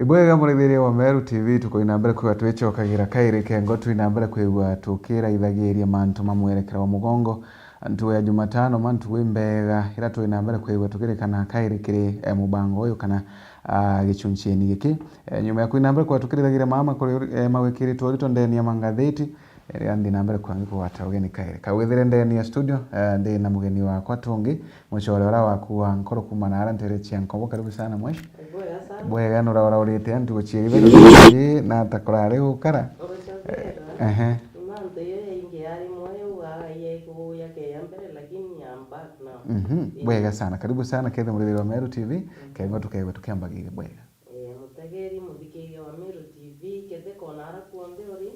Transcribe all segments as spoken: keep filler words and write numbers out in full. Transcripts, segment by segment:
Ibwega murithiria wa Meru T V, tukoina mbere kwigua twicokagira kairi kengo, twina mbere kwigua tukiraithagiria mantu ma mwerekera wa mugongo. Ntuku ya Jumatano, mantu imbega ira twina mbere kwigua tukirikana kairi kiri, eh, mubango uyu kana, ah, gichunchieni giki. Eh, nyuma ya kwina mbere kwigua tukirithagiria mama kuri, eh, mawikiritwe urito ndeni ya mangatheti, riria nthi na mbere kwangi kugwata ugeni kairi. Kawithire ndeni ya studio, eh, ndi na mugeni wakwa tungi, mucore ura waku wa nkoro kuma na ara ntere cia Nkobo. Karibu sana mweshi. Bwega sana. Bwega, nuraura urite antu guciaritha na ata kurari gukara. Ugucokerera. Ehe. Mantu iyo yaingi yari mwe ugaga yaikuguya keya mbere, lakini I'm back now. Mhm. Ii. Bwega sana. Karibu sana kethe murithiria wa Meru T V. Mhm. Kengo tukaigua tukiambagiria bwega. Eh, mutegeri, muthikiria wa Meru T V, kethe kona ara kuonthe uri,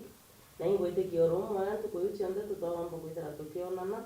na ingwitikia uri umwe aria ntuku iu cionthe tutoomba kwithira tukionana,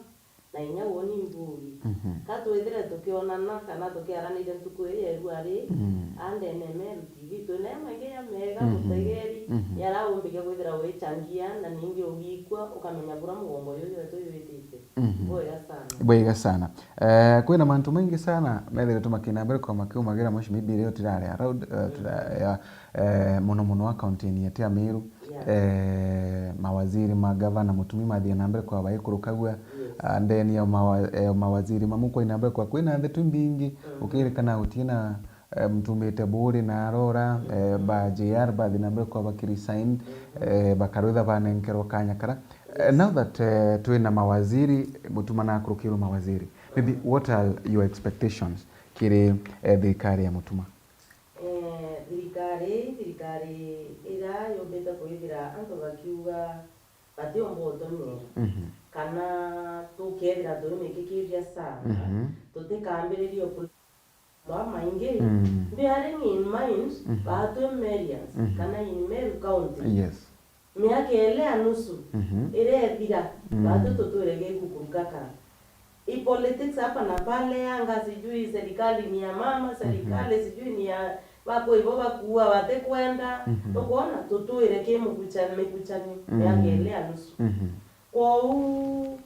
na inya uuni mbugi. Mhm. Ka twithire tukionana kana tukiaranire ntuku ii ya irua ri, mm, andene Meru T V, twina maingi ya mega, mhm, mutegeri, mhm, yara umbike kwithira wichangia, na ningi ugikua, ukamenya bura mugongo juju wetu jwitite. Mhm. Bwega sana. Bwega sana. Eh, kwina mantu maingi sana methirite makina mbere kwa makiumagira mweshi, maybe leo tirari around, eh, mm, tira-, ya, eh, muno muno akaunti ya Meru. Yeah. Eh, mawaziri ma gavana mutumi mathie na mbere kwa baikurukagua. Yes. Ah, ndeni ya mawa-, eh, mawaziri mamu kwa ina mbere kwa kwina ndeto imbingi, mm, ukirikana gutina, eh, mutumite buri na arora, eh, mm, ba J R bathi na mbere kwa bakiri sign, mm, eh, bakarwitha banenkerwa kanya kara. Eh, yes, now that, eh, twina mawaziri, mutuma na akurukirwe mawaziri, maybe, mm, what are your expectations kiri, eh, thirikari ya mutuma? Eh, thirikari, thirikari ira yumbite kwithira antu bakiuga batiumba utumira, mhm, kana tukethira turi mikikiria sana, mhm, tutikambiriria ku-, mamaingi, mm, bearing in mind, mhm, batwi Merians, mhm, kana in Meru County. Yes. Miaka iri ya nusu, mhm, irethira, mm, batu tutwire gikuku gaka. I politics hapa na pale, anga sijui serikali ni ya mama, serikali, mhm, sijui ni ya bakwe ibo bakuua batikwenda. Mhm. Ukwona, tutwire ki mukucha-, mikuchanio, mm, miaka iri ya nusu. Mhm. Kwou,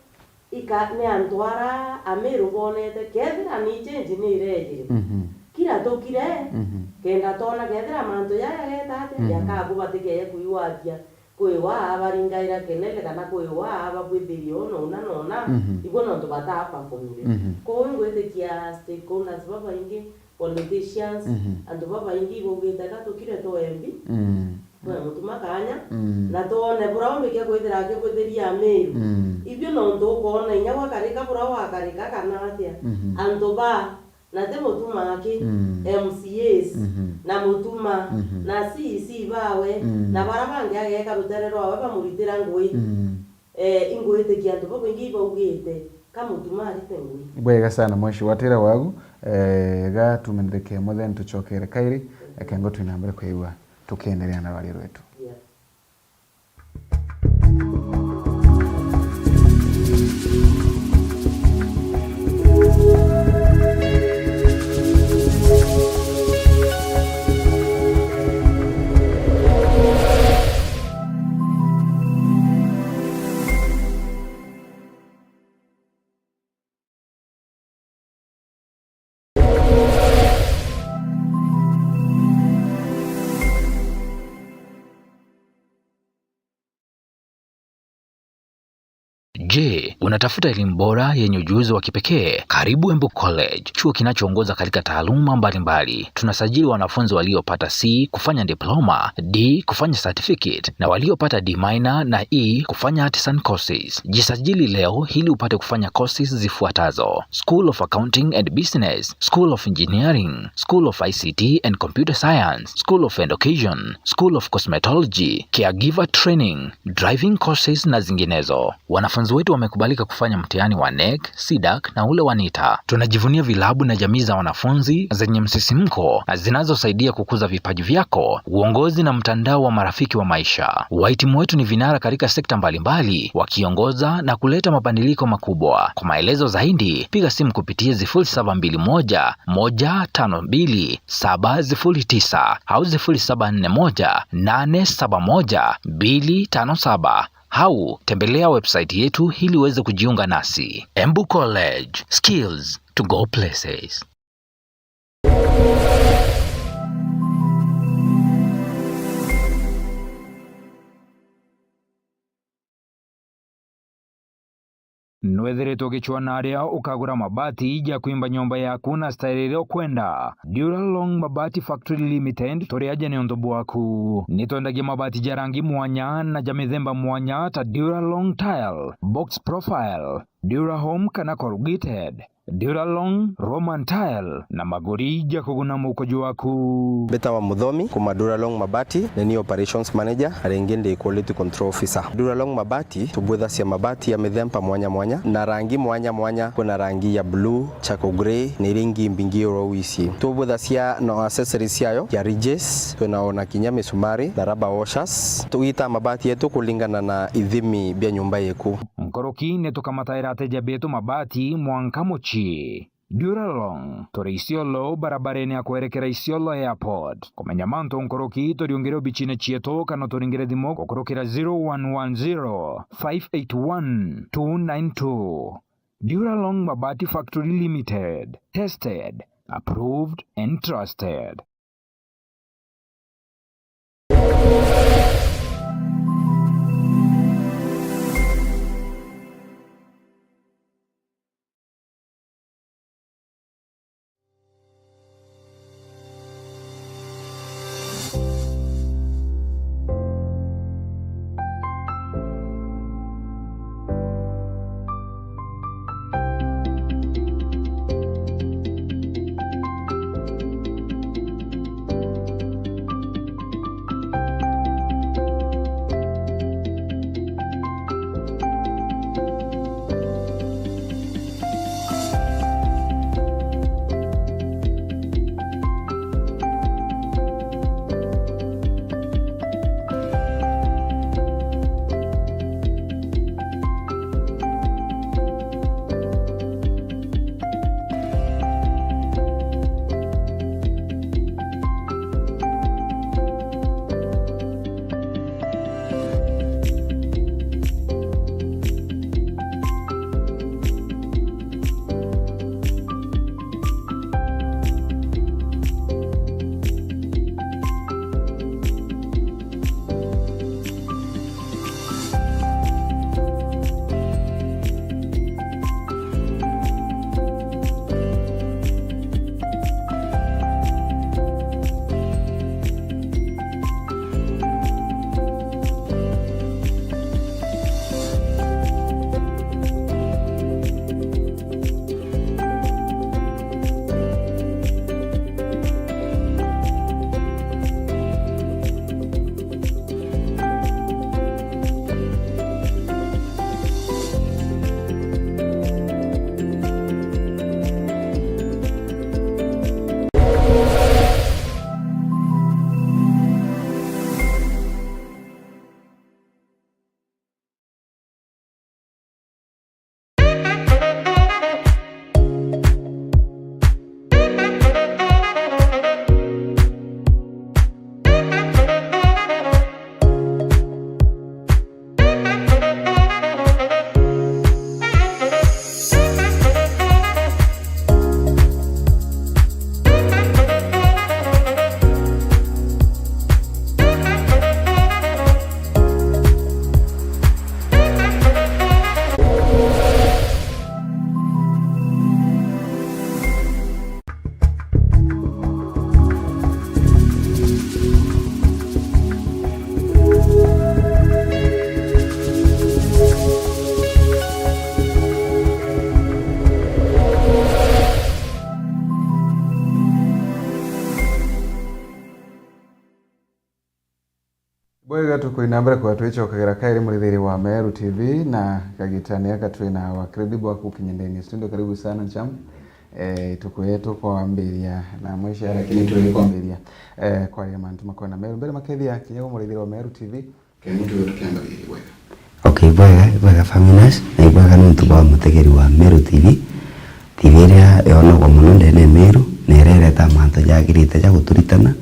ika-, ni antu ara Amiru bonete, kethira ni change ni irejire. Mhm. Kira tukire, mhm, kenda twona kethira mantu jaya geta atia, mhm, jakabu batikeje kuigwatia kwiwa baringaira kelele kana kwiwa babwithirie uu na una na una, mhm, ibo nontu bataperformire. Mhm. Kwou ingwitikia stakeholders babaingi, politicians, mhm, antu babaingi ibaugite ka tukire twe M P, mm, twe mutuma kanya, mm, na twone bura umbike kwithira akibwithiria Amiru. Mm. Ibio nontu ukoona inya gwakarika bura wakarika kana atia, mhm, antu ba na ti mutuma aki, mm, M C As, mhm, na mutuma, mhm, na C E C bawe, mm, na bara bangi ageka rutere rwawe bamuritira ngui. Mm. Eh, ingwitikia antu babaingi ibaugite, ka mutuma arite ngui. Bwega sana mweshi, watira wagu, eh, ga tumendereke mwe then tucokere kairi, mm, ekengo twina mbere kwigua tukiendelea na rwaria rwetu. Yeah. Je, unatafuta elimu bora yenye ujuzi wa kipekee? Karibu Embu College, chuo kinachoongoza katika taaluma mbalimbali. Tunasajili wanafunzi waliopata C kufanya diploma, D kufanya certificate, na waliopata D minor na E kufanya artisan courses. Jisajili leo ili upate kufanya courses zifuatazo: School of Accounting and Business, School of Engineering, School of I C T and Computer Science, School of Education, School of Cosmetology, Caregiver Training, Driving Courses na zinginezo. Wanafunzi wetu wamekubalika kufanya mtihani wa NEC, CDAC na ule wa NITA. Tunajivunia vilabu na jamii za wanafunzi zenye msisimko na zinazosaidia kukuza vipaji vyako, uongozi na mtandao wa marafiki wa maisha. Wahitimu wetu ni vinara katika sekta mbalimbali, wakiongoza na kuleta mabadiliko makubwa. Kwa maelezo zaidi, piga simu kupitia sifuri saba mbili moja, moja tano mbili, saba sifuri tisa au sifuri saba nne moja, nane saba moja, mbili tano saba. Au tembelea website yetu ili uweze kujiunga nasi. Embu College, skills to go places. Nwithiritwe ugicwaa na aria ukagura mabati ja kwimba nyomba yaku na style iria ukwenda. Duralong Mabati Factory Limited, turi aja niuntu bwaku. Nitwendagia mabati ja rangi mwanya na ja mithemba mwanya ta Duralong Tile, Box Profile, Durahome kana Corrugated, Duralong, Roman Tile na maguri ja kuguna muko jwaku. Mbitawa Muthomi, kuma Duralong Mabati, ni ni Operations Manager, na ringi ndi Quality Control Officer. Duralong Mabati, tubwithacia mabati ya mithemba mwanya mwanya, na rangi mwanya mwanya, kwina rangi ya blue, charcoal grey, na iria ingi mbingi oro wisi. Tubwithacia na accessories ciayo, ya ridges, twina ona kinya misumari, na rubber washers. Tugitaa mabati yetu kulingana na ithimi bia nyumba yeku. Nkuruki ni tukamataira ateja betu mabati mwanka mucii. Duralong, turi Isiolo, barabarene ya kwerekera Isiolo Airport. Kumenya mantu nkuruki, turiungire obicine cietu kana turingire thimu gukurukira zero one one zero, five eight one, two nine two. Duralong Mabati Factory Limited. Tested, approved and trusted. Bwega, tukwina mbere kwa twicokagera kairi murithiri wa Meru T V, na kagitani aka twina wa Credible akukinya ndani ya studio. Karibu sana, Cham. Eh, tukwete kwambiria na mwisho, lakini turi kwambiria, eh, kwaria mantu makwena Meru. Mbere makethia kinya kwa murithiri wa Meru T V, kenya tuwe tukiambiria bwega. Okay, bwega, bwega Faminas, na ibwega nuntu bwa mutegeri wa Meru T V. T V iria yonagwa muno ndene ya Meru, na iria ireta mantu jagirite ja guturitana,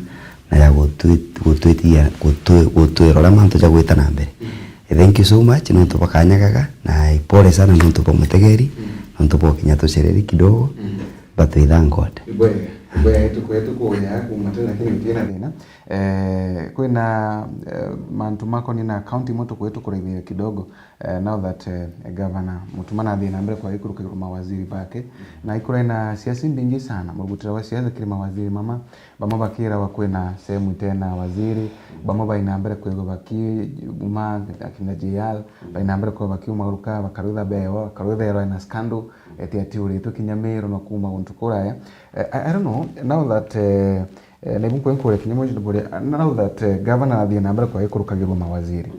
na ya gutwi-, gutwitia, gutwi-, gutwirora mantu ja gwita na mbere. Mm. Thank you so much nontu bwa kanya gaka, na ipole sana nontu bwa mutegeri, mm, nontu bwa kinya tucereri kidogo, mm, but we thank God. Ibwega. Bwe, tukwee tukuya kuma tene, lakini gutina thina. Eh, kwina, eh, mantu makoni na county imwe tukwee tukuraithia kidogo, eh, now that, eh, Governor Mutuma nathii na mbere kwa ikurukirwa mawaziri bake, na ikurai na siasa imbingi sana, murugutira wa siasa kiri mawaziri mama, bamwe bakirawa kwina sehemu itena waziri, bamwe bai na mbere kwigwa bakiuma, akina J R, bai na mbere kwigwa bakiuma ruka, bakarwitha bewa, bakarwitha erwa ena scandal, eti atiuritwe kinya Meru na kuma guntu kuraya. Eh, I, I don't know, now that, eh, eh, na ibu nkwe nkuria kinya mwisho nkuria, now that, eh, governor athii na mbere kwa ikurukagirwa mawaziri,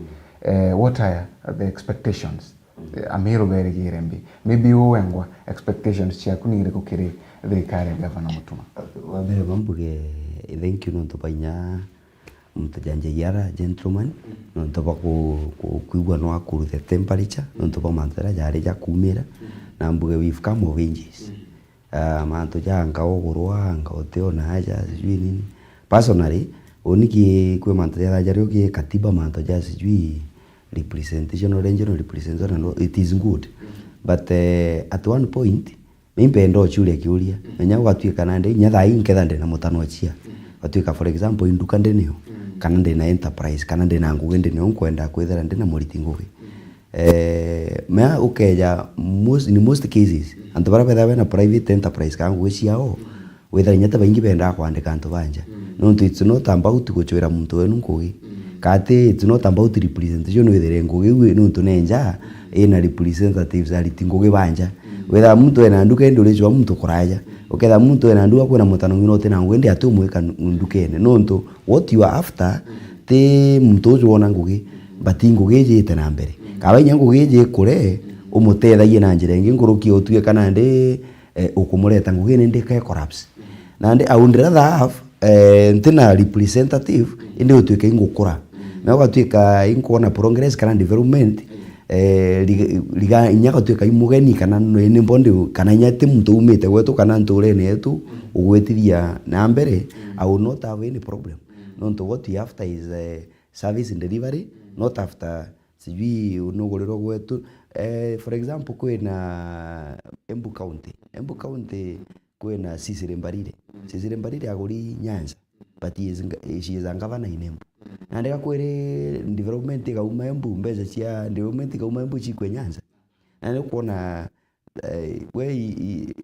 eh, what are the expectations? Eh, Ameru berigire mbi. Maybe we wengwa, expectations ciaku ni iriku kiri thirikari ya Governor Mutuma? Wa mbere bambuge, thank you nontu bwa inya muntu ja J R, gentleman, nontu bwa ku-, ku-, kwigua no akuru the temperature, nontu bwa mantu jaria jari ja kumira, na mbuge we've come of ages. Ah, mantu ja anga ugurwa, anga utiona aja, sijui nini. Personally, uni ki kwi mantu ja jario ki katiba, mantu ja sijui representation or regional representation, and all, it is good. But, eh, at one point, mi mpenda uchuria kiuria. Menya ugatuika nandi, inya thaa ii nketha ndina mutano chia. Ugatuika, for example, induka ndinio, kana ndina enterprise, kana ndina ngugi ndinio, nkwenda kwithira ndina muriti ngugi. Eh, mea ukeja most, in most cases, antu baria bethaga bena private enterprise kana ngugi ciao, withira inya ti baingi bendaga kwandika antu ba nja. Nontu it's not about guchwira muntu wenu ngugi. Kana ti, it's not about representation withire ngugi iu nontu ne nja ina representative ariti ngugi ba nja. Withira muntu ena nduka indi urichwa muntu kuraja. Ukethira muntu ena nduka kwina mutano ng'ina utina ngugi indi ati umwika ndukene. Nontu what you are after, ti muntu uju wona ngugi, but ngugi iji ite na mbere. Kaba inya ngugi iji ikure, umutethagie na njira ingi nkuruki utue kana ndi, eh, ukumureta ngugi indi ike collapse. Nandi I would rather have, eh, ntina representative, indi utuike ingukura. Na ugatuika inkuona progress kana development, eh, riga, riga, inya gatuika i mugeni kana ni, ni mbo ndi, kana inya ti muntu umite gwetu kana nturene yetu, ugwitithia na mbere, I will not have any problem. Nontu what we after is, eh, service delivery, not after sijui nugurirwa gwetu. Eh, for example, kwina Embu County. Embu County kwina Cecily Mbarire. Cecily Mbarire aguri Nyanza, but he is, she is a governor in Embu. Nandi gakwiri development igauma Embu, mbeca cia development igauma Embu cikwe Nyanza. Na ni ukwona, eh, we i, i,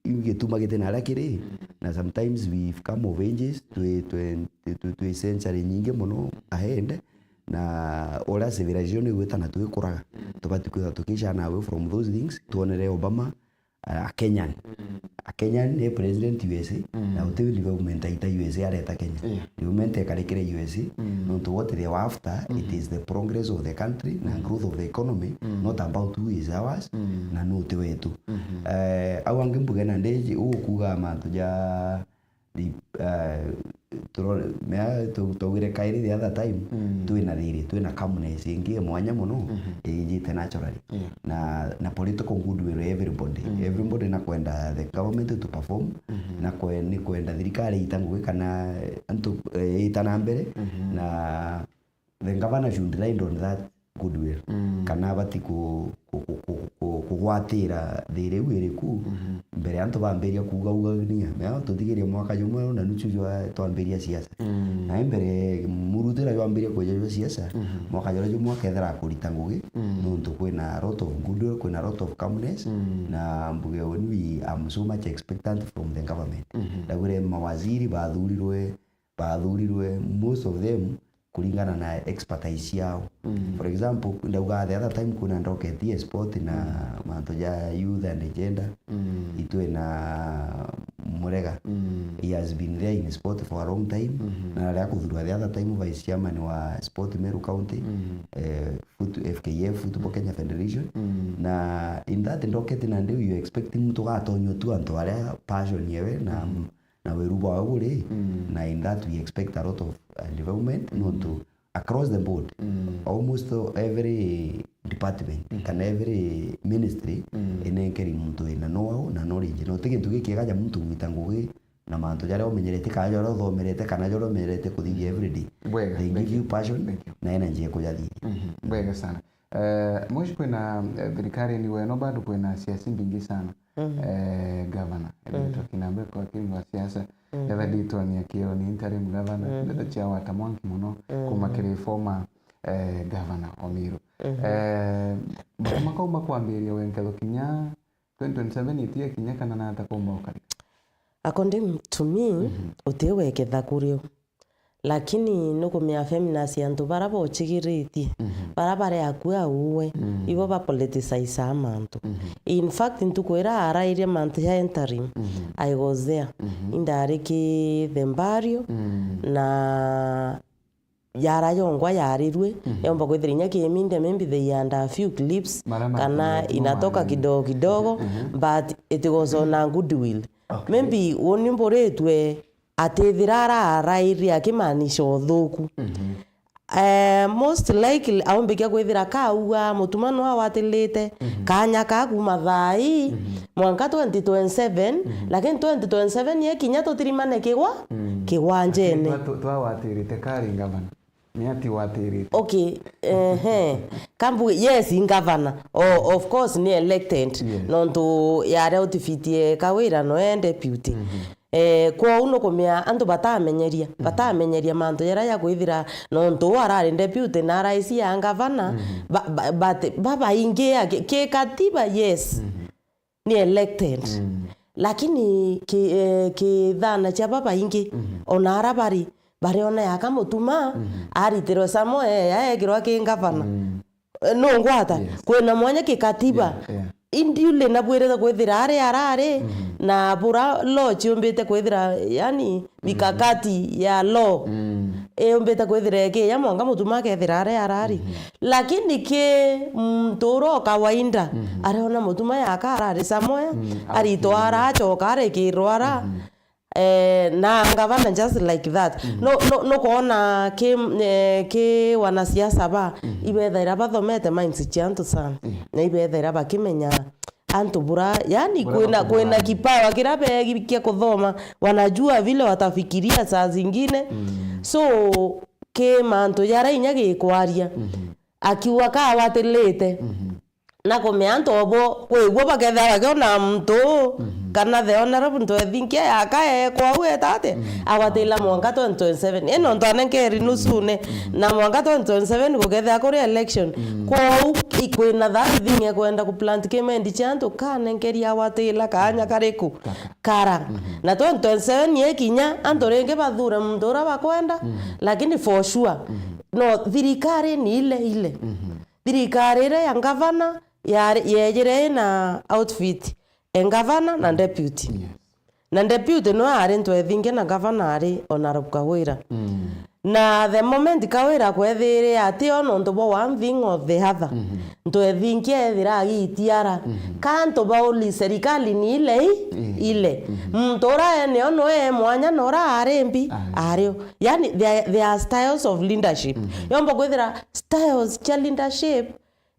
i, gituma giti na aria kiri, na sometimes we've come of ages, twi, twi, twi, twi century nyingi mono ahead, na uria civilization igwita na twikuraga, tubati kwithirwa tukishana away from those things, twonere Obama, a Kenyan. A Kenyan ni president U S A, na uti development aita U S A areta Kenya. Yeah. Development ekarikire U S A, nontu what they were after, it is the progress of the country na growth of the economy, not about who is ours, na nu uti wetu. Eh, au angi mbuge na ndi ugukuga mantu ja Ri-, eh, turore, mea tu-, twaugire kairi the other time, twina thiri, twina calmness ingi ya mwanya mono, ijite naturally. Yeah. Na, na political goodwill ya everybody. Everybody nakwenda the government to perform, na kwe-, ni kwenda thirikari ita ngugi kana antu, eh, ita na mbere, na the governor should ride on that goodwill. Kana abati ku-, ku-, ku-, ku-, ku-, kugwatira thiri iu iri ku mbere antu bambiria kuuga ugania. Mea tuthigirie mwaka jumwe na nusu jwa twambiria siasa. Na mbere murutira jwambiria kweja jwa siasa, mwaka juria jumwe akethira akurita ngugi, nontu kwina a lot of goodwill, kwina a lot of calmness, na mbuge when we, I'm so much expectant from the government. Ndagwire mawaziri bathurirwe, bathurirwe, most of them, kuringana na expertise ciao. For example, ndauga the other time kwina ndoketi ya sport na mantu ja youth and gender, itwina Murega. He has been there in sport for a long time. Na aria kuthurwa the other time vice chairman wa sport Meru County, eh, foot-, F K F, Football Kenya Federation. Na in that ndoketi na ndiu you expect muntu gatonywa tu antu aria passion yewe na na weru bwawe buri, na in that we expect a lot of, uh, development, nontu across the board, almost every department, kana every ministry, inenkeri muntu wina know-how na knowledge. Na uti gintu gikiega ja muntu gwita ngugi na mantu jaria umenyerete, kana jaria uthomerete, kana jaria umenyerete kuthithia everyday. Bwega, they give you passion na energy ya kujathithia. Bwega sana. Eh, Moshi kwina, eh, thirikari ni weno bado kwina siasa mbingi sana. Mhm. Eh, governor, mhm, Eliud Kinambe kwa kingo wa siasa. Mhm. Etha nditwania kio ni interim governor, mhm, ndeta cia wata mwanki muno, mhm, kuma kiri former, eh, governor wa Meru. Mhm. Eh, mathoma kau makwambiria wenketho kinya twenty twenty-seven itia kinya kana nata kumba ukarika? According to me, mhm, uti weketha kurio. Lakini nukumea feminist antu bara bochigiritie, mhm, bara bari akua uwe, mhm, ibo ba politicize mantu. Mhm. In fact, ntuku ira arairie mantu ya interim, mhm, I was there. Mhm. Indari ki the burial, mhm, na yara yongwa yarirue, mhm, yomba kwithira inya ki media, maybe they had a few clips, mara kana makinya inatoka mwana kidogo kidogo, mhm, but it was on a goodwill. Okay. Maybe uni mburitwe atithira ara arairi akimaanisha uthuku. Mhm. Eh, most likely aumbikia kwithira kauga mutuma no awatirite, mhm, kanya ka kuma thaa ii, mhm, mwanka twenty twenty-seven, mhm, lakini twenty twenty-seven yekinya tutirimane kigwa, mm, kigwanjene. Lakini twa-, twa-, twawatirite kari ngavana. Ni ati watirite. Okay, ehe. Kambu, yes, i ngavana. O-, of course, ni elected. Yes. Nontu yaria utifitie Kawira no e deputy. Mhm. Eh, kwou nukumea antu batamenyeria, mhm, batamenyeria mantu jaria ja kwithira, nontu uu arari deputy na araisi ya ngavana, mhm, ba-, ba-, but babaingi a-, ki-, ki katiba, yes. Mhm. Ni elected. Mm. Lakini ki-, eh, kithana cia babaingi, mhm, ona ara bari, bariona yaka mutuma, mhm, aritirwe Samoei, aekirwa ki ngavana. Mm. Eh, nungwata? Yes. Kwina mwanya kikatiba. Yeah, yeah. Indi ule nabwirite kwithira ari arari, mhm, na bura law ciumbite kwithira, yani, mikakati ya law, mm, iumbite kwithira ikiya mwanka mutuma akethira ari arari. Mhm. Lakini ki muntu uria o kawaida, mhm, ariona mutuma yaka arari Samoei, mm, aritwara, acoka arikirwa ara. Mhm. Eh, na ngavana just like that. Mhm. No, no, nukwona ki, eh, ki wanasiasa ba, mhm, ibethaira bathomete minds cia antu sana. Yeah. Na ibethaira bakimenya antu bura, yani, bura kwina, bakubana, kwina kipawa kiria begikia kuthoma, wanajua vile watafikiria saa zingine. Mm. So, ki mantu jaria inya gikwaria. Mhm. Akiuga ka awatirite. Mhm. Na kumea antu obo, kwigua bakethira bakiona muntu, mhm, kana the honorable Ntwethinkia yaka e kwau eta atia, mhm, agwatila mwanka twenty twenty-seven. Ino ntu anenkeri nusune, mhm, na mwanka twenty twenty-seven gukethira kuri election. Mm. Kwou, i-, kwina that thing ya kwenda kuplant kimendi cia antu, kanenkeria awatila kaanya kariku? Kaka. Kara. Mhm. Na twenty twenty-seven yekinya, antu ringi bathure muntu uria bakwenda, mhm, lakini for sure, mhm, no, thirikari ni ile ile. Mhm. Thirikari iria ya ngavana yari, yejire ina outfit e ngavana na deputy. Yes. Na deputy no ari Ntwethingia na ngavana ari Honorable Kawira. Mm. Na the moment Kawira kwethire ati o nontu bwa one thing or the other, mhm, Ntwethingia ethira agitiara. Mhm. Ka antu bauli serikali ni ile i-, mm, ile. Mhm. Muntu uria eneo no e mwanya na uria ari mbi, ari, ario. Yani, there, there are styles of leadership. Mhm. Yomba kwithira styles cia leadership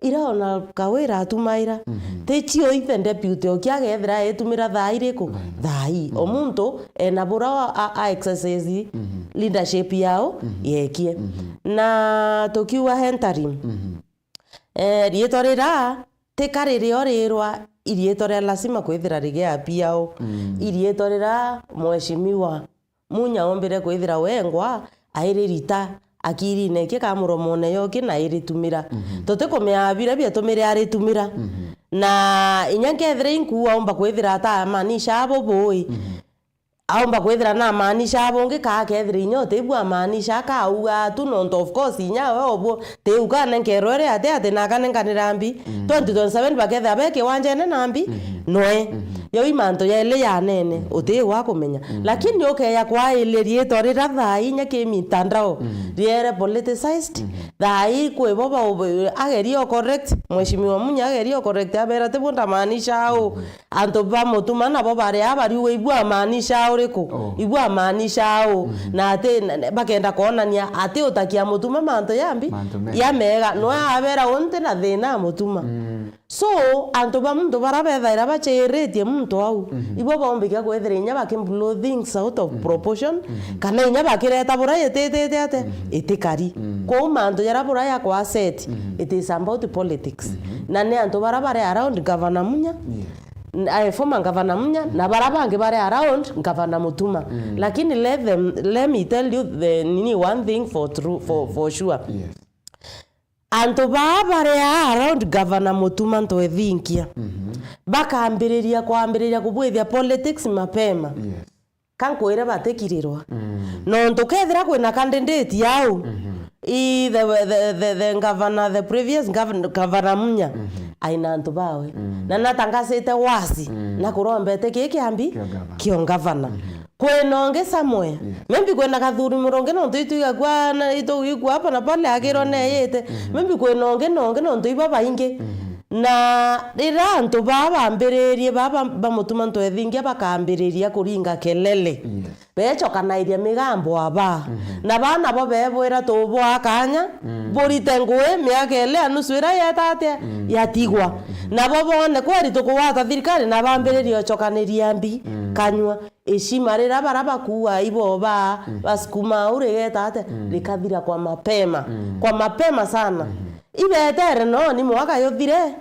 iria ona Kawira atumaira, mhm, ti cio ithe deputy okia agethira etumira thaa iriku? Thaa ii. Thaa ii. Mhm. O muntu ena bura a, a, a exercise, mhm, leadership yao, mhm, yekie. Mhm. Na tukiuga interim, mhm, eh, riitwa rira ti ka ririo rirwa iriitwa ria lazima kwithira rigia P R O. Mm. Iriitwa rira mheshimiwa Munya ombire kwithira wengwa airi rita akirine iki ka muromone yoki na airitumira. Mhm. Tutikumea biria biatumire aritumira. Mhm. Na inya nkethira inkuua aumba kwithira atamaanisha abo bui. Mhm. Aumba kwithira namaanisha abo ungi ka akethira inya utibua amaanisha ka auga tu nontu of course inya we obu Tiu kanenkerwe ri ati ati na akanenkanira mbi. Mm. Twenty twenty-seven bakethira be kiwanjene na mbi, mhm, noe. Mhm. Yo i mantu yaili yanene, mhm, uti gwa kumenya. Mhm. Lakini ukeya kwaili riitwa rira thaa inya ki mitandao, mhm, riere politicized, mhm, thaa i kwi bo ba-, ageria o correct, Mheshimiwa Munya ageria o correct, abera ti bu ndamaanisha au. Mhm. Antu ba mutuma nabo bari aa bariuga, "Ibua amaanisha uriku? Oh. Ibua amaanisha au?" Mhm. Na ati, na, na, bakenda kwonania ati utakia mutuma mantu ya mbi, mantu mega, ya mega. Noe abera, "Unti na thina a mutuma." Mm. So, antu ba muntu bara bethaira bachiiritie muntu au, ibo bombika kwethira inya baki blow things out of proportion, kana inya bakireta bura ititite ate, itikari. Kwou mantu jaria bura yakwa set, it is about politics. Na ni antu bara bari around Governor Munya, N-, eh, former Governor Munya, na bara bangi bari around Governor Mutuma. Lakini let them, let me tell you the nini, one thing for true, for, for sure. Yes. Antu baa bari aa around Governor Mutuma Ntwethinkia, bakambiriria kwambiriria kubwithia politics mapema. Yes. Ka nkwire batikirirwa. Nontu kethira kwina candidate au, i the, the, the, the governor, the previous governor, Governor Munya, aina antu bawe. Na natangasite wasi, na kurombete kii kiambi Kio gavana. Kio gavana. Kwina ungi somewhere. Maybe kwina Kathuri Murungi nontu itwigagua na itugigua hapa na pale agirwa neyite. Maybe kwina ungi na ungi nontu iba baingi. Na riria antu baa bambiririe, baa ba, ba Mutuma Ntwethingia bakambiriria kuringa kelele. Yes. Bechokanairia migambo aba. Na baa nabo bebwira tubwa kanya, burite ngui miaka ili ya nusu iria yeta atia, yatigwa. Nabo bone kweri tukugwata thirikari na bambiririe uchokaniria mbi kanyua. Ishima riria bara bakuua ibo baa, basukuma au rigeta atia, rikathira kwa mapema. Kwa mapema sana. Ibetere no ni mwaka yuthire.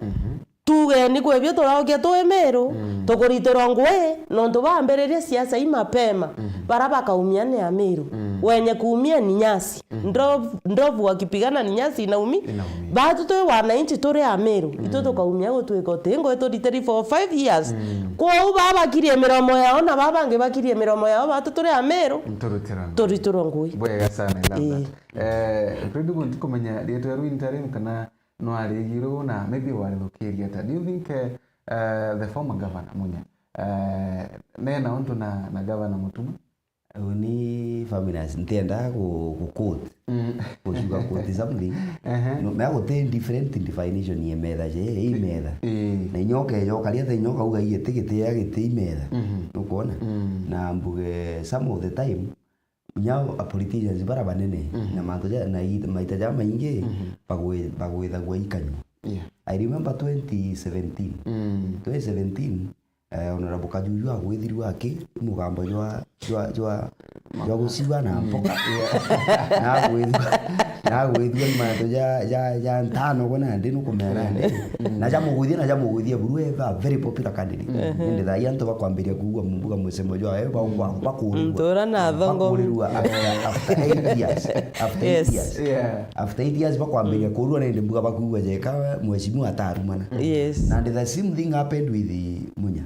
Tugeni kwi bio turaukia twi Miru, tukuritirwa ngui, nontu bambiririe siasa i mapema. Bara bakaumia ni Amiru. Wenye kuumia ni nyasi. Ndovu, ndovu wakipigana ni nyasi inaumi. Inaumia. Batu twi wananchi turi Amiru, itu tukaumia gutwika uti ngui turitiri for five years. Kwou baa bakirie miromo yao na baa bangi bakirie miromo yao, batu turi Amiru, Nturutirwa ngui. Turitirwa ngui. Bwega sana, I love that. Eh, Fred, bu ntikumenya rietwa riu interim kana no arigirwo na maybe warithukiria ata. Do you think, eh, eh, the former governor Munya, eh, nena untu na, na governor Mutuma? Uni Faminas, ntienda ku, ku quote. Kucuga quote something. Ehe. No, mea guti different definition ye metha je, i metha. Ii. Na inyoka ejoka ria the inyoka uga iye ti giti ya giti i metha. Nukwona? Na mbuge some of the time, inya a politicians bara banene, na mantu ja, na i, maita ja maingi, bagwi, bagwithagua ikanyua. Yeah. I remember twenty seventeen. Twenty seventeen, eh, Honorable Kajuju agwithirwe aki mugambo jwa, jwa, jwa, jwa guciwa na mpoka. Yeah. Na agwithua, na agwithua imantu ja, ja, ja ntano gwe nandi nukumera nandi. Na ja mugwithia, na ja mugwithia buru eba very popular candidate. Indi thaa ii antu bakwambiria kuigua mumbuga musemo jwa, eh, ba, ba, bakurirua. Ntura na thongo. Bakurirua after, after eight years. After eight years. Yeah. After eight years bakwambiria kurua, na indi mbuga bakuigua jeka mheshimiwa atarumana. Yes. Na the same thing happened with Munya.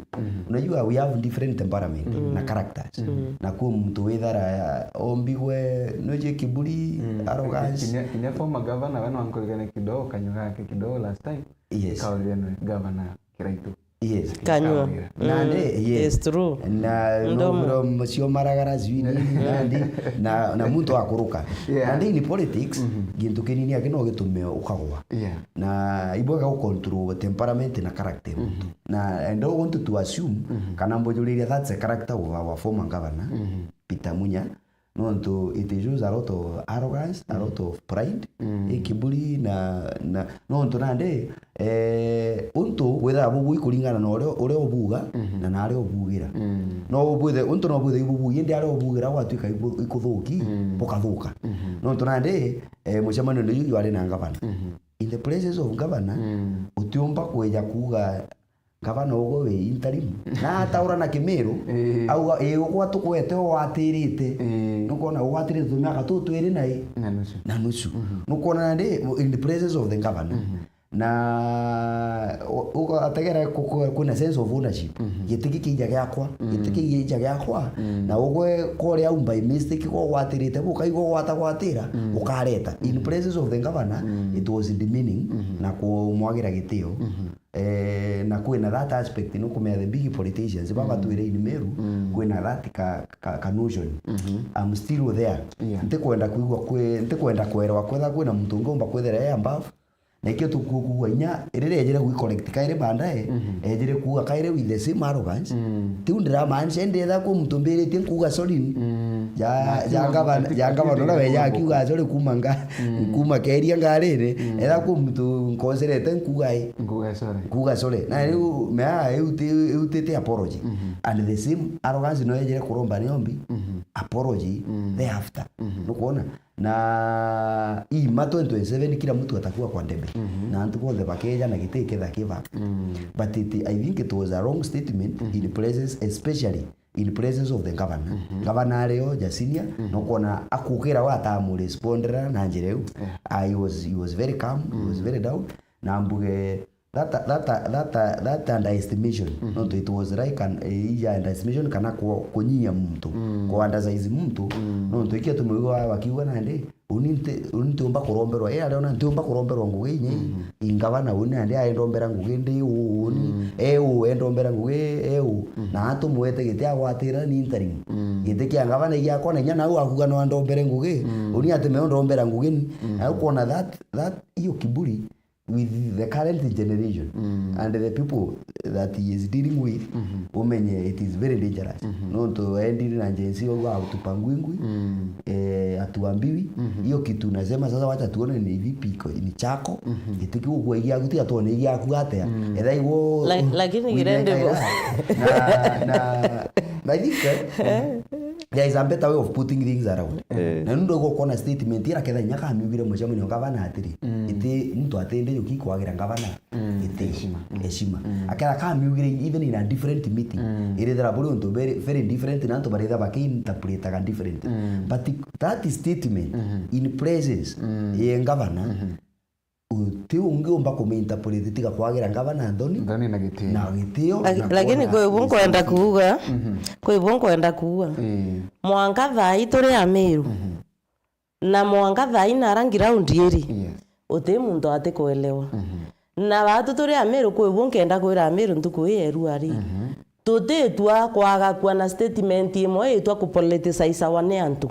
Unajua we have different temperament na characters. Na kwa mtu withara ombigwe noje kiburi, arrogance. Kinya, kinya former governor we no ankuririkane kidogo kanyua gake kidogo last time. Yes. Kaurire nwe governor Kiraitu. Yes. Kanyua. Nandi, yes. It's true. Na no bro mcio maragara sijui nini, nandi, na, na muntu akuruka. Yeah. Nandi in politics, gintu kinini aki no gitume ukagwa. Yeah. Na ibwega gu control temperament na character ya muntu. Na I don't want to assume kana mbujuriria that's a character of our former governor, Peter Munya. Nontu it shows a lot of arrogance, a lot of pride, i kiburi na, na, nontu nandi, eh, untu withaga bubui kuringana na uria, uria ubuga na naria ubugira. No ubwithe, untu no bwithe ibubui, indi aria ubugira gwatuika ibu-, ikuthuki, bukathuka. Nontu nandi, eh, mucemanio ni juu jwari na ngavana. In the places of governor, utiumba kwija kuuga, Gavana ugwe wi interim. Na ataura na Kimiru, auga, "Ii, ugwa tukwete ugwatirite." Nukwona ugwatirite tumiaka tuu twiri na i? Na nusu. Na nusu. Nukwona nandi, in the presence of the governor. Na u-, ugategera ku-, ku-, kwina sense of ownership. Giti giki ija giakwa, giti giki ija giakwa. Na ugwe kore au by mistake gwa ugwatirite, bukaigwa gwatagwatira, ukareta. In presence of the governor, it was demeaning na kumwagira gitio. Eh, na kwina that aspect, nukumenya the big politicians baba twire in Meru, kwina that ka, ka, ka notion. I'm still there. Yeah. Ntikwenda kwigua kwi, ntikwenda kwerwa kwetha kwina muntu ungi umba kwithira e above. Na ikio tukugua inya riria ejire gwi collect kairi baadaye, ejire kuuga kairi with the same arrogance. Tiu ndiramaanisha, indi etha kwi muntu mbiritie nkuuga sorry. Ja, ja ngavana, ja ngavana uria weja akiuga, "Sorry, kuma nga-, kuma keria ngariri." Etha kwi muntu nkoserete, nkuga i. Nkuga, "Sorry." Nkuga, "Sorry." Na riu, mea, iu ti, iu ti, ti apology. And the same arrogance no yejire kuromba ni ombi. Apology thereafter. Nukwona? Na ii ma twenty twenty-seven kila mtu atakuwa kwa debe. Na antu bonthe bakeja na giti ketha kiba. But it, I think it was a wrong statement in places, especially in presence of the governor. Governor ario ja senior, no kwona akukira we atamurespondera na njira iu. Ah, he was, he was very calm, he was very down. Na mbuge that, that, that, that underestimation, nontu it was like an, eh, ija underestimation kana ku-, kunyia muntu, ku undersize muntu, nontu ikio tumwigua bakiuga nandi, "Uni nti, uni ntiumba kuromberwa." Eh, ariona ntiumba kuromberwa ngugi inye, ingavana uni nandi aendombera ngugi ndi uu, uni, e uu, endombera ngugi, e uu. Na atumwete giti agwatira ni interim. Giti kia ngavana igiakwa na inya nau akuga no andombere ngugi, uni ati me undombera ngugi ni. Na ukwona that, that, hiyo kiburi with the current generation and the people that he is dealing with, umenye it is very dangerous. Nontu endire na Gen Z wauga autupa ngwingwi, eh, atuambiwi. Hiyo kitu nasema sasa, wacha tuone ni vipi iko, ni chako. Giti kiu gukua igiaku, tiga tuone igiaku atia. Etha igwo La-, lakini uinekaira. Kirende bo- Na, na, na I think, eh, there is a better way of putting things around. Eh. Na nundu gukona statement ira ketha inya kamiugire mucemanio ngavana atiri, iti muntu atinde yuki kwagira ngavana. Iti heshima. Heshima. Aketha kamiugire even in a different meeting, irithira buri untu very, very different na antu baritha bakiinterpretaga different. But that statement in presence ye ngavana, uti ungi umba kumiinterpret tiga kwagira ngavana nthoni. Nthoni na gitio. Na gitio. Laki-, na lakini kwona kwi bu nkwenda kuuga, kwi bu nkwenda kuuga. Eh. Mwanka thaa ii turi Amiru. Na mwanka thaa ii nara ground iri. Yes. Uti muntu ati kuelewa. Na batu turi Amiru, kwi bu nkenda kwira Amiru ntuku ii ya irua ri. Tutitua kwaga kuona statement imwe itwa kupoliticize awa ni antu.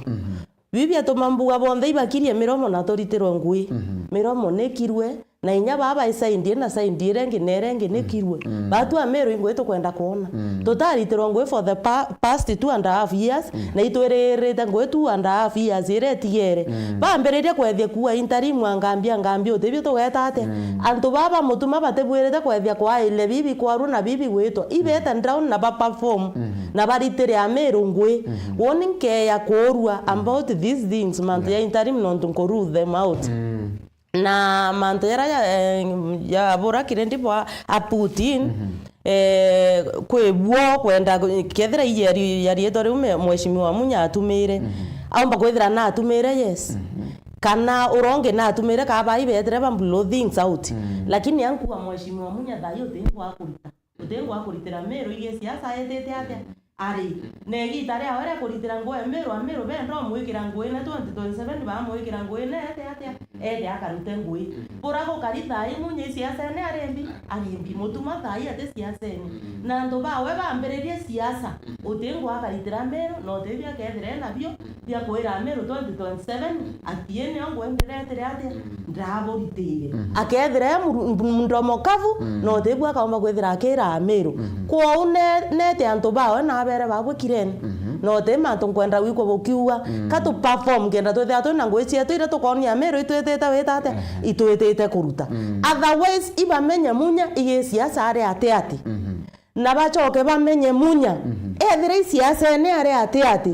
Bibi atuma mbuga bonthe ibakirie miromo na turitirwe ngui. Miromo nikirwe, na inya baba isaindi na saindi iria ingi na iria ingi nikirwe. Batu Amiru ingui tukwenda kwona. Tutaritirwe ngui for the pa-, past two and a half years, na itwiririte ngui two and a half years iria itigere. Bambiririe kwethia kuua interim, angambi, angambi, utibio tugeta atia? Antu baba mutuma batibwirite kwethia kwaile bibi kwarua na bibi gwitwa. Ibete down na ba perform. Na baritire Amiru ngui. Woni nkeya kuurua about these things, mantu ya interim nontu nku rule them out. Na mantu jaria ja, eh, jabura kirindi bwa a Putin, eh, kwi buo kwenda, kethira ii ya ri-, ya riitwa riu me-, Mheshimiwa Munya atumire. Aumba kwithira na atumire, yes. Kana uronge na atumire, ka bai betire ba blow things out. Lakini ankuga Mheshimiwa Munya thaai uti ngwa kurita. Uti ngwa kuritira Miru igi siasa etite atia? Ari, na igiita riawe ria kuritira ngui Amiru, Amiru benda umwikira ngui na twenty twenty-seven bamwikira ngui na ete atia? Ete akarute ngui. Bura gukari thaai Munya i siasene ari mbi? Ari mbi. Mutuma thaai ati siasene. Na antu bawe bambiririe siasa, uti ngwa akaritira Amiru, na utibio akethira enabio bia kwira Amiru twenty twenty-seven, ati ii nio ngui ndiretire atia? Ndaburitire. Akethira e muru-, mdomo kavu, na utibua akaumba kwithira akira Amiru. Kwou ne-, nete antu bawe na abere babwe kirene. Na uti mantu nkwenda gwikwa bukiuga. Ka tu perform kenda twithira twina ngui cietu iria tukonia Amiru itwitite wita atia? Itwitite kuruta. Otherwise, ibamenye Munya igi siasa ari ati ati. Na bacoke bamenye Munya, ethira i siasene ari ati ati,